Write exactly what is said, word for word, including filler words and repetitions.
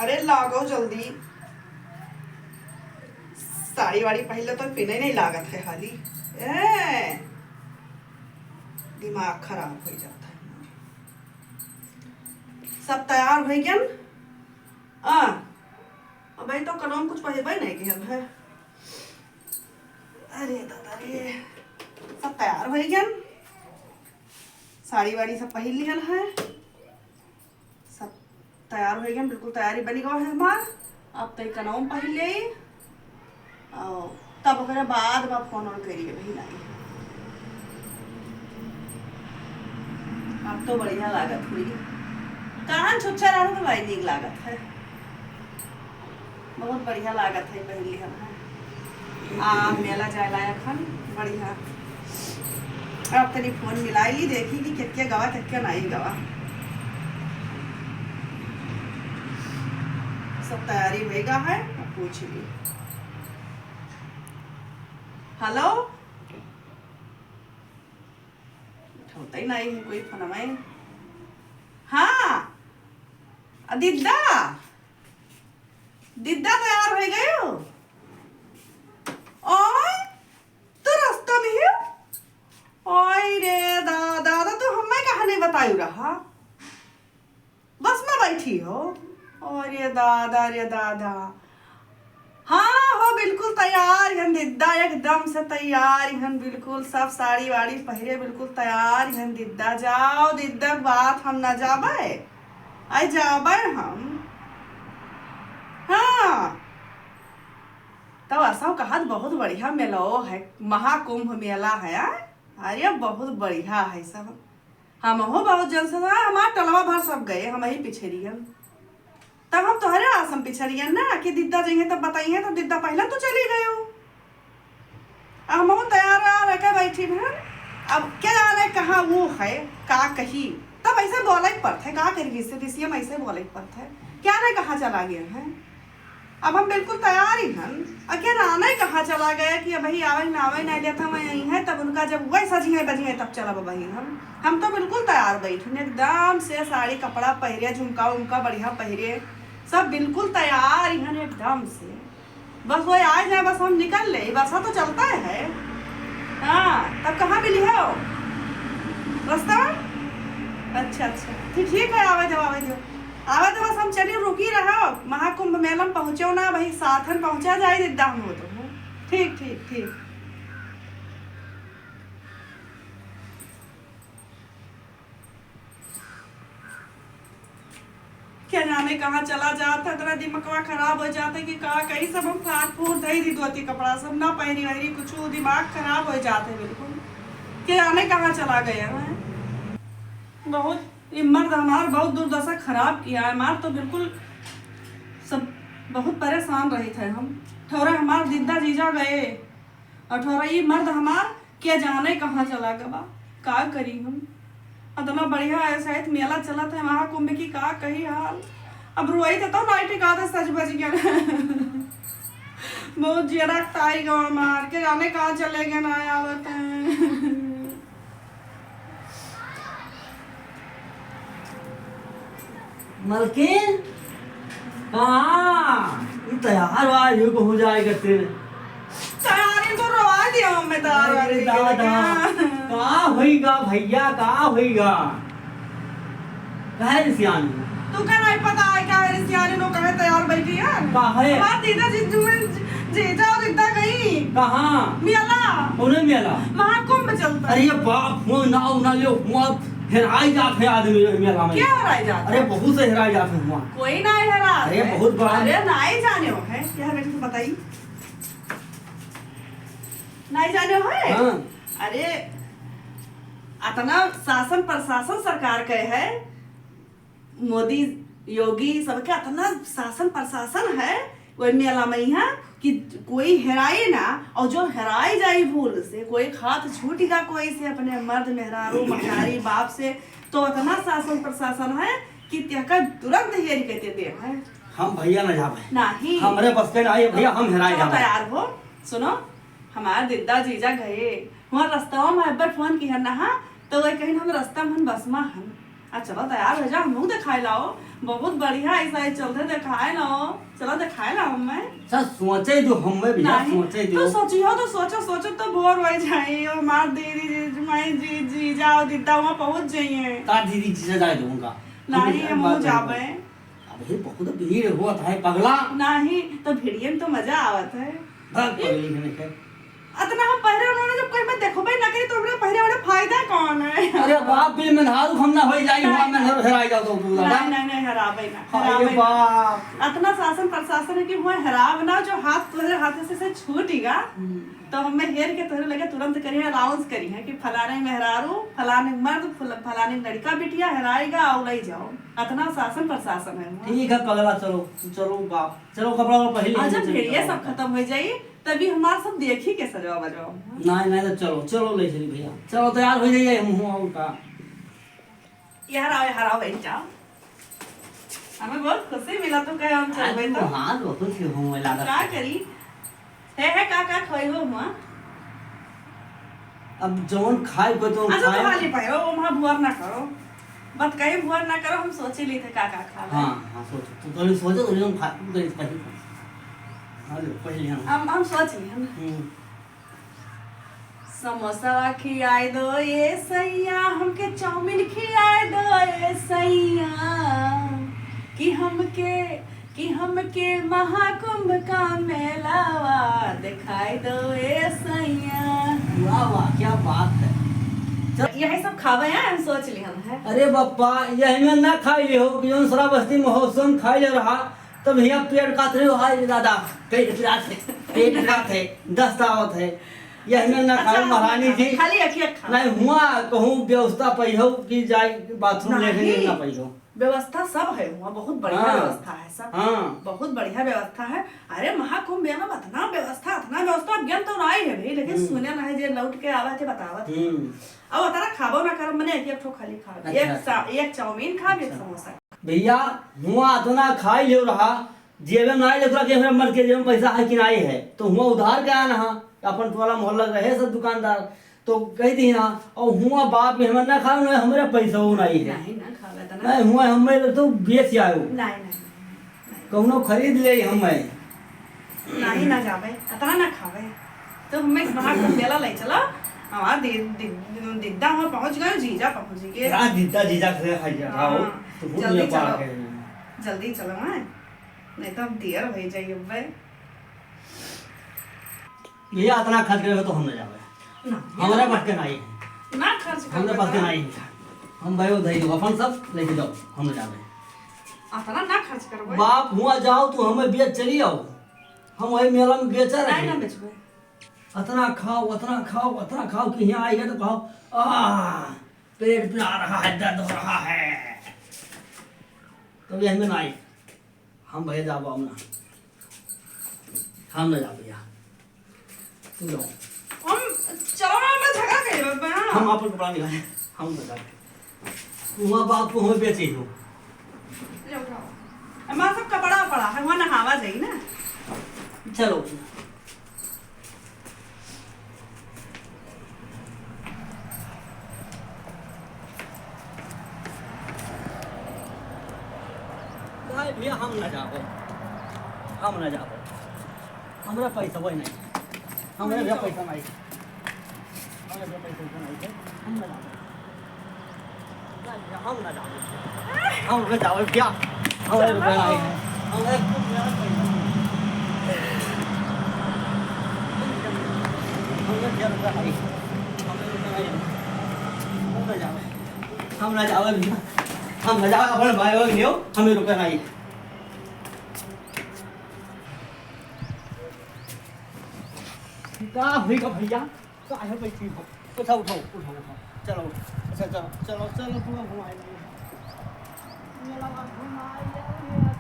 अरे लागो जल्दी, साड़ी वाड़ी पहिरले तो पिन्है नहीं लागत है हाली। ए, दिमाग खराब होइ जात है। सब तैयार होइ गयन? आ, अबे तो कनवा में कुछ पहिरबे नहीं किहन है। अरे दादा रे, सब तैयार होइ गयन, साड़ी वाड़ी सब पहिर लिहन है, सब तैयार होइ गयन, बिल्कुल तैयारी बनि गवा है हमार। अब तई कनवा में पहिर लेई, और तब ओकरे बाद में फोन ऑन करिए भाई लाई। अब तो बढ़िया लागत हुई, कान छुच्छा रहे तो भाई नीक लागत है। बहुत बढ़िया लागत है, पहिरली हम है। आ, मेला जाए लायक हन, बढ़िया। अब तनी फोन मिलाई ली, देखी कि केके गवा, केके नाई गवा। सब तैयारी होइगा है, अब पूछ ली। हेलो, उठावत ही नाई है कोई फोनवा। हाँ, आ दिद्दा, दिद्दा तैयार होइ गयो? ओए, तू रस्ता में ही? ओए रे दादा, दादा, तू हमें कहा नहीं बतायू रहा? बस में बैठी हो? अरे दादा रे दादा। हाँ हो, बिल्कुल तैयार हन दिद्दा, एकदम से तैयार हन, बिल्कुल सब साड़ी वाड़ी पहिरे, बिल्कुल तैयार हन दिद्दा। जाओ दिद्दा, बात हम ना जाबे, आई जाबे हम। हाँ, तब असो कहत बहुत बढ़िया मेलो है, महाकुंभ मेला है। आ? अरे बहुत बढ़िया है सब। हमहू बहुत जन से, हाँ, हमार टलवा भर सब गए, हम ही पिछे रहियन। तब हम तोहरे आस में पिछे रहियन ना कि दिद्दा जइहे तब बताइहे, तब दिद्दा पहले तो चली गयो। अब हमहू तैयार रह के बैठी हन। अब क्या जाने कहाँ वो है, का कही, तब ऐसे बोले के पड़त है, का करी, रिश्ते रिश्तिया में ऐसे बोले के पड़त है, क्या नहीं कहाँ चला गया है। अब हम बिल्कुल तैयार ही हन। अ के जाने कहाँ चला गया कि अबही आवे ना आवे, नहीं लेता मैं यहीं है, तब उनका जब वही सजिहे बजिहे तब चलब अबही हम। हम तो बिल्कुल तैयार बैठिन, एकदम से साड़ी कपड़ा पहिरे, झुमका उमका बढ़िया पहिरे, सब बिल्कुल तैयार ही हन एकदम से। बस वही आ जाए, बस हम निकल ले, बसा तो चलता है। हाँ, तब कहाँ मिली हो रास्ता? अच्छा, अच्छा, ठीक, ठीक है, आवे दो, आवे दो। आवे तो बस हम चली, रुकी रहो, महाकुंभ मेला में पहुँचो ना भाई, साथन पहुँचा जाए दिद्दा हम हो तो। ठीक, ठीक, ठीक। क्या जाने कहाँ चला जात है, इतना दिमागवा खराब हो जात है कि का कहीं सब हम फाड़ फूट दे दी, धोती कपड़ा सब ना पहरी वहरी कुछ, दिमाग खराब हो जात है बिल्कुल। क्या जाने कहाँ चला गया है। बहुत, ये मर्द हमार बहुत दुर्दशा खराब किया है। हमार तो बिल्कुल सब बहुत परेशान रहित है हम। थोड़ा हमार दिद्दा जीजा गए और थोड़ा ये मर्द हमार क्या जाने कहाँ चला गवा। का करी हम? इतना बढ़िया ऐसा है मेला चलत है महाकुंभ की, का कही हाल। अब रोई तो, तो नाइट का तो सज बज गया। बहुत जियरा ताई गवा हमार, के जाने कहाँ चले गए, ना आवत है। मलकिन, कहाँ? ई तैयार वार हो, हो जाए करते। तैयारी तो रवा दिया हमें, तैयार वार अरे के दादा, लेके। का होइगा भैया, का होइगा? काहे रिसियानी? तू का नहीं पता है क्या है रिसियानी, लोग कहे तैयार बैठी है? का है? हमार दीदा जीजू में जी-, जीजा और दीदा गई। कहाँ? मेला। कौने मेला? महाकुंभ चलता है। अरे बाप, हुआ ना, ना लियो, हुआ हेराई जात है आदमी मेला में। क्या हेराई जात अरे है? बहुत से हेराई जात है हुआ। कोई ना हेरा अरे है। बहुत बड़ा। अरे नहीं जाने हो है, क्या है बेटी, तू बताई? नहीं जाने हो है? हाँ। अरे अतना शासन प्रशासन सरकार के है, मोदी, योगी सबके अतना शासन प्रशासन है वही मेला में यहाँ कि कोई हेराए ना, और जो हेराए जाए भूल से, कोई हाथ छूट गया कोई से, अपने मर्द मेहरारू महतारी बाप से, तो अतना शासन प्रशासन है कि तेका तुरंत हेर के दे दे है। हम भैया न जाबे। नहीं। हमरे बस के नहीं भैया, हम हेराए तो जाबे। तैयार हो, सुनो, हमार दिद्दा जीजा गए, वहाँ रस्तवा में अब्बर फोन किहन ना, हाँ, तो वही कहिन हम रस्ता में हन, बस में हन। आ, चलो तैयार होइ जा, हमहू देखाए लाओ। बहुत बढ़िया, ऐसा ही चलते देखाए लाओ। चलो देखाए लाओ हमें। अच्छा, सोचे दो हमें भैया, नहीं, सोचे दो। तो सोचियो तो सोचो, सोचो तो भोर होइ जाई। ओ मार दीदी, जी, माई, जी, जीजा, दीदा वहाँ पहुँच जाइए। का दीदी जीजा जाए दो उनका? नहीं, हम जाबे। अबे बहुत भीड़ होत है पगला। नहीं, तो भिड़ियन तो मजा आवत है। भाग पगली है, नहीं है। अतना हम पहिरे उन्होंने जब कोई मैं देखबे ना करी तो हमरा पहिरे वाला फायदा कौन है? अरे बाप, बिल मेहरारू हम ना होई जाई, हुआ नहीं, मेहरारू हेराई जाओ तो तू दादा। नहीं, नहीं, नहीं, हराबे ना, अरे हराबे ना। बाप। अतना शासन प्रशासन है कि हुआ हराब ना, जो हाथ तोहरे हाथ से, से छूट गया, हम्म। तो हमें हेर के तोहरे लगे तुरंत करिए, अनाउंस करिए कि फलाने मेहरारू, फलाने मर्द, फल-, फलाने लड़का बिटिया हेराएगा, और ले जाओ। अतना शासन प्रशासन है हुआ। ठीक है पगला, चलो, चलो बाप, चलो कपड़ा वपड़ा पहन ली, अच्छा, चलो, भेड़िया चलो। सब खत्म हो जाई। तभी हमार सब देखी के सजवा बजवा। नहीं, नहीं, तो चलो, चलो ले चली भैया। चलो, तैयार हो जाइए, हम हुआ और का। यार, आओ, यार, आओ, बैठ जाओ। हमें बहुत खुशी मिला तो कहे हम आज चलबे तो। हाँ, बहुत खुशी हूँ मैं लागा। का करी? है, है, का, का खोई हो हुआ? अब जौन खाए को तो अच्छा, तो खाए। खाली पाए हो, वहाँ भुआर ना करो। बात कहीं भुआर ना करो, हम सोचे ली थे का, का खा ले। हाँ, हाँ, सोचो। तू तो नहीं सोचो, तो नहीं हम खा, तू तो नहीं पहले खा। हाँ, ले, पहले हम। हम, हम सोच ली, हम। हम्म। समोसा खियाए दो ए सैया, हमके चाउमीन खियाए दो ए सैया, कि हमके, कि हमके महाकुंभ का मेलावा दिखाए दो ए सैया। वाह, वाह, क्या बात है। चल। यही सब खावे हैं, हम सोच लिहन है। अरे बप्पा, यही में ना खाई लिहो कि जौन श्रावस्ती महोत्सव में खाई ले रहा, तब हियाँ पेट काट रहे हो, हाय रे दादा, पेट पिरात है, पेट पिरात है, दस्त आवत है। यही में ना अच्छा, खाओ महारानी जी। खाली अखिया खा। नहीं हुआ कहूँ व्यवस्था पई हो कि जाए बाथरूम नहीं। लेटरिन ना पई हो। व्यवस्था सब है हुआ, बहुत बढ़िया हाँ। व्यवस्था है सब। हाँ। बहुत बढ़िया व्यवस्था है। अरे महाकुंभ मेला में इतना व्यवस्था, इतना व्यवस्था, अब ज्ञान तो ना आई है भाई, लेकिन हम्म। सुने ना है जे लौट के आवा थे बतावत। हम्म। अब उतना खाबो ना करब, मने एक, एक ठो खाली खाब। अच्छा, एक अच्छा। चा-, एक चाउमीन खाब, एक अच्छा। समोसा। भैया, हुआ अतना खाई लियो रहा, जेबे में नाई लेकरा के हमरा मर के जेबे में पैसा है कि नाई है, तो हुआ उधार के आना हा, अपन टोला मोहल्ला रहे सब दुकानदार, तो कह दी ना, और हुआ बाप में हमर ना खाओ ना, हमरे पैसा वो नाई है। नहीं, ना खावे तो ना। नहीं, हुआ हमें तो बेच आयो। नहीं, नहीं, नहीं। कौनो खरीद ले हमें। नहीं, ना जावे, अतना ना खावे। तो हमें बाहर से मेला ले चला, हमार दि-, दि-, दिद्दा वहाँ पहुँच गए, जीजा पहुँच गए। क्या दिद्दा जीजा से खाई जा रहा हो? हाँ, तो भूल जल्दी नहीं पा चलो। के। जल्दी चलो, हाँ। नहीं तो हम देर हो जाई अब्बे। भैया, अतना खर्च करे हो तो हम ना जावे। ना। हमरा बस के नाई है। ना खर्च कर हमरा बस के बेटा। नाई है। हम भाई उधाई दो, अपन सब लेके जाओ, हम ना जावे। अतना ना खर्च करबे। बाप हुआ जाओ, तू हमें बेच चली आओ। हम वही मेला में बेचा नहीं रहे। ना बेचबे। अतना खाओ, अतना खाओ, अतना खाओ कि यहाँ आएगा तो कहो, "आह, पेट पिरा रहा है, दर्द हो रहा है।" तो ये हमें नाई। हम भैया जाबो, हम ना, हम ना जाबो भैया, तू जाओ। हम चलो ना, हम झगड़ा कर लेबे, हाँ। हम आपन कपड़ा निकाले, हम ना जाबे। वहाँ बाप को हमें बेचे हो। ले उठाओ। हमारा सब कपड़ा पड़ा है, वहाँ नहावा जाई ना। चलो। नहीं भैया, हम ना जाबो, हम ना जाबो, हमरा पैसा वही नहीं, हमरा भैया पैसा नहीं, हमरा भैया पैसा नहीं है, हम ना जाबो। हम ना जावे। हम ना जावे क्या? हमारे रुपया नहीं है। हमारे रुपया नहीं है। हमारे क्या रुपया नहीं है? हमारे रुपया नहीं है। हम ना जावे। हम ना जावे भैया। हम ना जावे, अपने भाई को लियो, हमें रुपया नहीं है। का होई का भैया? काहे बैठी हो? उठाओ, उठाओ, उठाओ, उठाओ। चलो, अच्छा, चलो, चलो, चलो, पूरा घुमाए लाइए। मेला घुमाए लाइए।